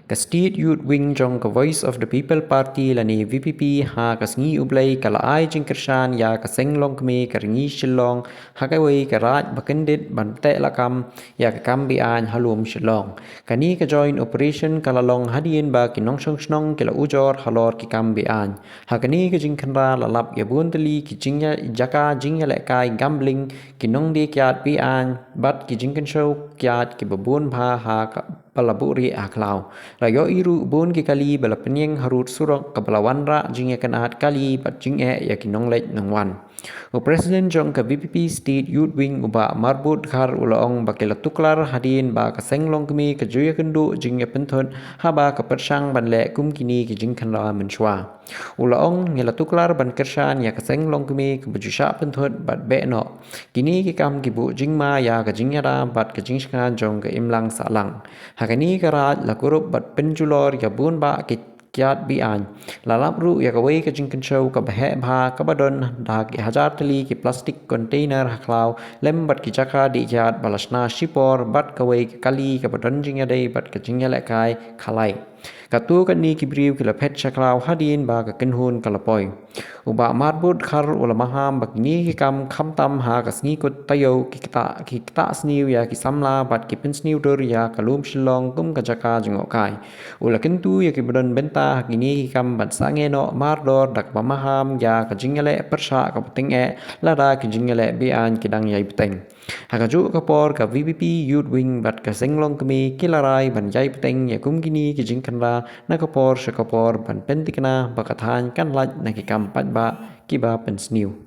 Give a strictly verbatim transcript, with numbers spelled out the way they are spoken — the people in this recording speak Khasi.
Ka State Youth Wing jong ka Voice of the People Party lane V P P ha ka sngi U Blei ka la ai jingkyrshan ïa ka Seng Longkmie ka Rngi Shillong ha kawei ka raid ba kyndit ban teh lakam ïa ka kam be-aiñ ha lum Shillong. Kane ka joint operation ka la long hadien ba ki nongshong shnong ki la ujor halor ki kam be-aiñ. Ha kane ka jingkhynra la lap ïa bun tylli ki jingïa jaka jingïalehkai gambling, ki nongdie kiad be-aiñ bad ki jingkynshew kiad kiba bun bha ha kaba la buhrieh ha khlaw. La ïohi ruh bun ki kali ba la pynïeng harud surok kaba la wanrah jingïakynad kali bad jingeh ïa ki nongleit nongwan. U President jong ka V P P State Youth Wing u Bah Marbud Khar u la ong ba ki la tuklar hadien ba ka Seng Longkmie ka ju ïakynduh jingïapynthut haba ka pyrshang ban leh kum kine ki jingkhynra mynshuwa. U la ong, ngi la tuklar ban kyrshan ïa ka Seng Longkmie kaba ju shah pynthut bad beh noh. Kine ki kam ki buh jingma ïa ka jingïada bad ka jingshngaiñ jong ka imlang sahlang. Ha kane ka raid la kurup bad pynjulor ïa bun bah ki kiad be-aiñ. La lap ruh ïa kawei ka jingkynshew kaba heh bha kaba don da ki hajar tylli ki plastic container ha khlaw lem bad ki jaka dih kiad ba la shna shipor bad kawei ka kali kaba don jingïadei bad ka jingïalehkai khalai. Katto katne ki briew ki la phet sha khlaw hadien ba ka kynhun ka la poi. U Bah Marbud Khar u la maham ba kine ki kam khamtam ha ka sngi kut taïew ki ktah ki ktah sniew ïa ki samla bad ki pynsniew dur ïa ka lum Shillong kum ka jaka jngohkai. U la kyntu ïa kiba don bynta ha kine ki kam ban sangeh noh mardor da kaba maham ïa ka jingïaleh pyrshah kaba tyngeh lada ki jingïaleh be-aiñ ki dang ïai bteng. Ha kajuh ka por ka V P P Youth Wing bad ka Seng Longkmie ki la rai ban ïai bteng ïa kum kine ki jingkhynra na ka por sha ka por ban pynthikna ba ka thaiñ kan lait na ki kam paidbah kiba pynsniew.